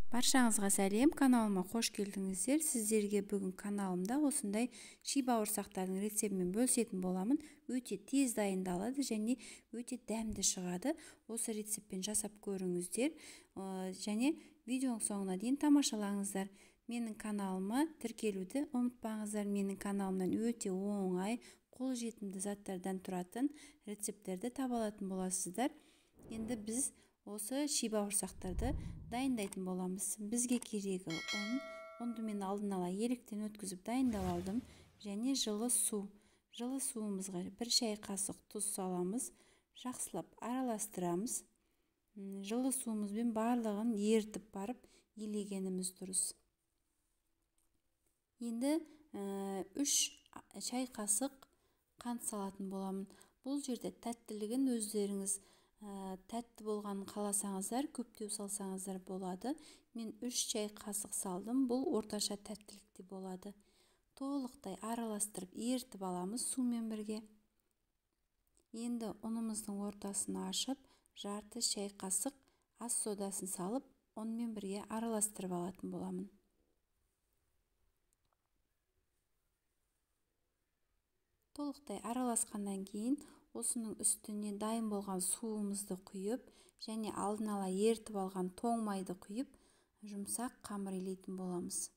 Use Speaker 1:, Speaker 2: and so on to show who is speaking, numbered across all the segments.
Speaker 1: Баршаңызға сәлем, каналыма қош келдіңіздер. Сіздерге бүгін каналымда осындай ши бауырсақтардың рецептімен бөлісетін боламын. Өте тез дайындалады және өте дәмді шығады. Осы рецептпен жасап көріңіздер және видеоның соңына дейін тамашалаңыздар. Менің каналыма тіркелуді ұмытпаңыздар. Менің каналымнан өте оңай, қолжетімді заттардан тұратын рецепттерді таба алатын боласыздар. Енді біз осы ши бауырсақтарды дайындайтын боламыз. Бізге керегі ұн. Ұнды мен алдын ала електен өткізіп дайындап алдым. Және жылы су. Жылы суымызға 1 шай қасық тұз саламыз. Жақсылап араластырамыз. Жылы суымызбен барлығын ерітіп барып елегеніміз дұрыс. Енді 3 шай қасық қант салатын боламын. Бұл жерде тәттілігін өздеріңіз тәтті болғанын қаласаңыздар, көптеу салсаңыздар болады. Мен 3 шай қасық салдым. Бұл орташа тәттілікте болады. Толықтай араластырып ерітіп аламыз сумен бірге. Енді ұнымыздың ортасын ашып, жарты шай қасық ас содасын салып, ұнмен бірге араластырып алатын боламын. Толықтай араласқаннан кейін осының үстіне дайын болған суымызды құйып және алдын ала ерітіп алған тоң майды құйып, жұмсақ қамыр илейтін боламыз.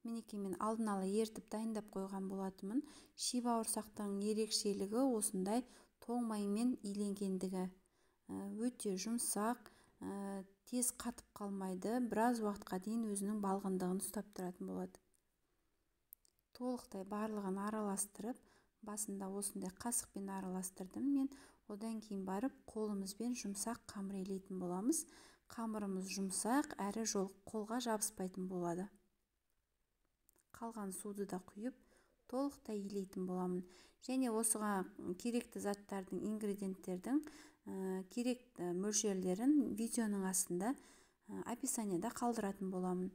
Speaker 1: Мінекей, мен алдын ала ерітіп дайындап қойған болатынмын. Ши бауырсақтың ерекшелігі осындай тоң маймен иленгендігі. Өте жұмсақ, тез қатып қалмайды, біраз уақытқа дейін өзінің балғындығын ұстап тұратын болады. Толықтай барлығын араластырып, басында осындай қасықпен араластырдым мен. Одан кейін барып қолымызбен жұмсақ қамыр илейтін боламыз. Қамырымыз жұмсақ, әрі қолға жабыспайтын болады. Қалған суды да құйып, толықтай илейтін боламын. Және осыған керекті заттардың, ингредиенттердің керекті мөлшерлерін видеоның астында описанияда қалдыратын боламын.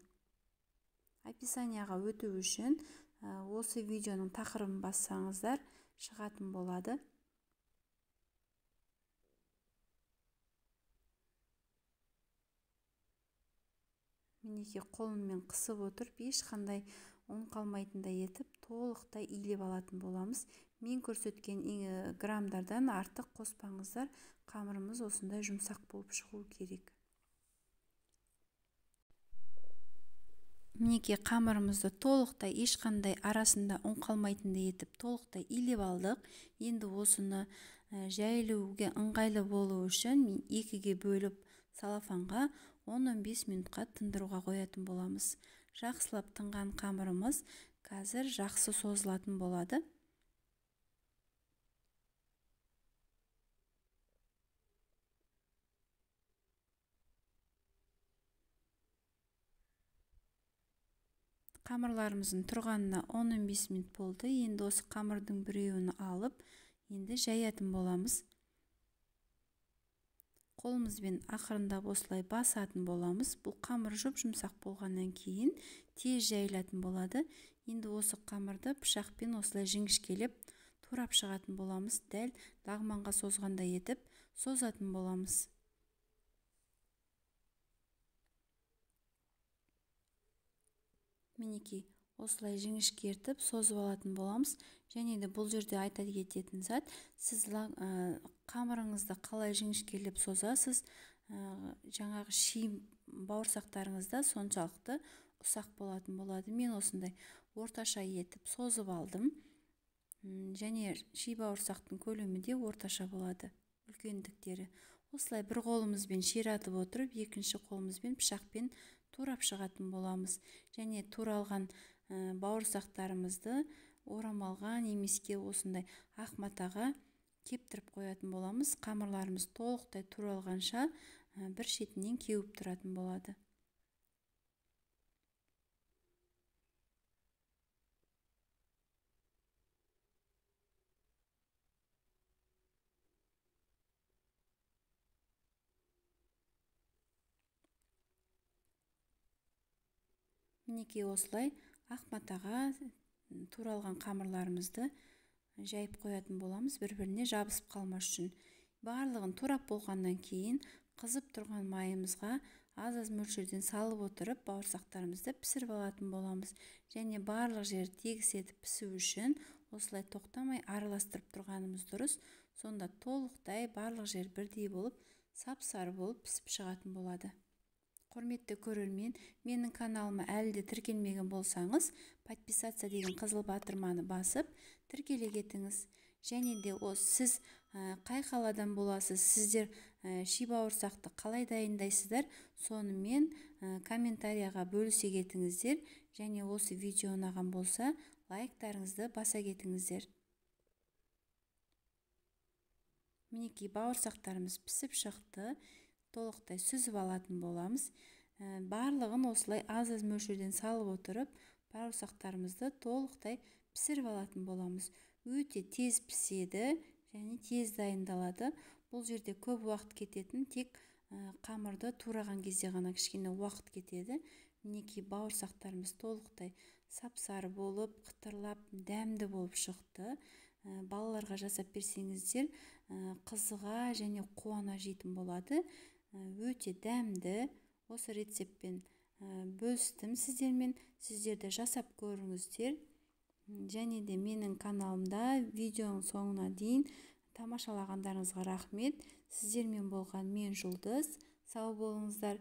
Speaker 1: Описанияға өту үшін осы видеоның тақырыбын бассаңыздар шығатын болады. Мінекей, қолыммен қысып отырып, ешқандай ұн қалмайтындай етіп толықтай илеп алатын боламыз. Мен көрсеткен граммдардан артық қоспаңыздар, қамырымыз осындай жұмсақ болып шығу керек. Мінекей, қамырымызды толықтай ешқандай арасында ұн қалмайтындай етіп толықтай илеп алдық. Енді осыны жайылуға ыңғайлы болу үшін мен 2-ге бөліп салафанға 10-15 минутқа тындыруға қоятын боламыз. Жақсылап тынған қамырымыз қазір жақсы созылатын болады. Қамырларымыздың тұрғанына 10-15 минут болды. Енді осы қамырдың біреуін алып, енді жаятын боламыз. Қолымызбен ақырындап осылай басатын боламыз. Бұл қамыр жұп-жұмсақ болғаннан кейін тез жайылатын болады. Енді осы қамырды пышақпен осылай жіңішкелеп турап шығатын боламыз. Дәл лағманға созғандай етіп созатын боламыз. Мінекей, осылай жіңішкертіп созып алатын боламыз. Және де бұл жерде айта кететін зат, сіз қамырыңызды қалай жіңішкелеп созасыз, жаңағы ши бауырсақтарыңызда соншалықты ұсақ болатын болады. Мен осындай орташа етіп созып алдым. Және ши бауырсақтың көлемі де орташа болады, үлкендіктері. Осылай бір қолымызбен ширатып отырып, екінші қолымызбен пышақпен турап шығатын боламыз. Және туралған бауырсақтарымызды орамалға немесе осындай ақ матаға кептіріп қоятын боламыз. Қамырларымыз толықтай туралғанша бір шетінен кеуіп тұратын болады. Мінекей, осылай ақ матаға туралған қамырларымызды жайып қоятын боламыз, бір-біріне жабысып қалмас үшін. Барлығын турап болғаннан кейін Қызып тұрған майымызға аз-аз мөлшерден салып отырып бауырсақтарымызды пісіріп алатын боламыз. Және барлық жері тегіс етіп пісу үшін осылай тоқтамай араластырып тұрғанымыз дұрыс. Сонда толықтай барлық жер бірдей болып, сап-сары болып пісіп шығатын болады. Құрметті көрермен, менің каналыма әлі де тіркелмеген болсаңыз, подписаться деген қызыл батырманы басып, тіркеле кетіңіз. Және де сіз қай қаладан боласыз, сіздер ши бауырсақты қалай дайындайсыздар, сонымен комментарияға бөлісе кетіңіздер. Және осы видео ұнаған болса, лайктарыңызды баса кетіңіздер. Мінекей бауырсақтарымыз пісіп шықты. Толықтай сүзіп алатын боламыз. Барлығын осылай аз-аз мөлшерден салып отырып, бауырсақтарымызды толықтай пісіріп алатын боламыз. Өте тез піседі және тез дайындалады. Бұл жерде көп уақыт кететін, тек қамырды тураған кезде ғана кішкене уақыт кетеді. Мінекей бауырсақтарымыз толықтай сап-сары болып, қытырлап, дәмді болып шықты. Балаларға жасап берсеңіздер, қызыға және қуана жейтін болады. Өте дәмді. Осы рецептпен бөлістім сіздермен. Сіздер де жасап көріңіздер. Және де менің каналымда видеоның соңына дейін тамашалағандарыңызға рахмет. Сіздермен болған мен Жұлдыз. Сау болыңыздар.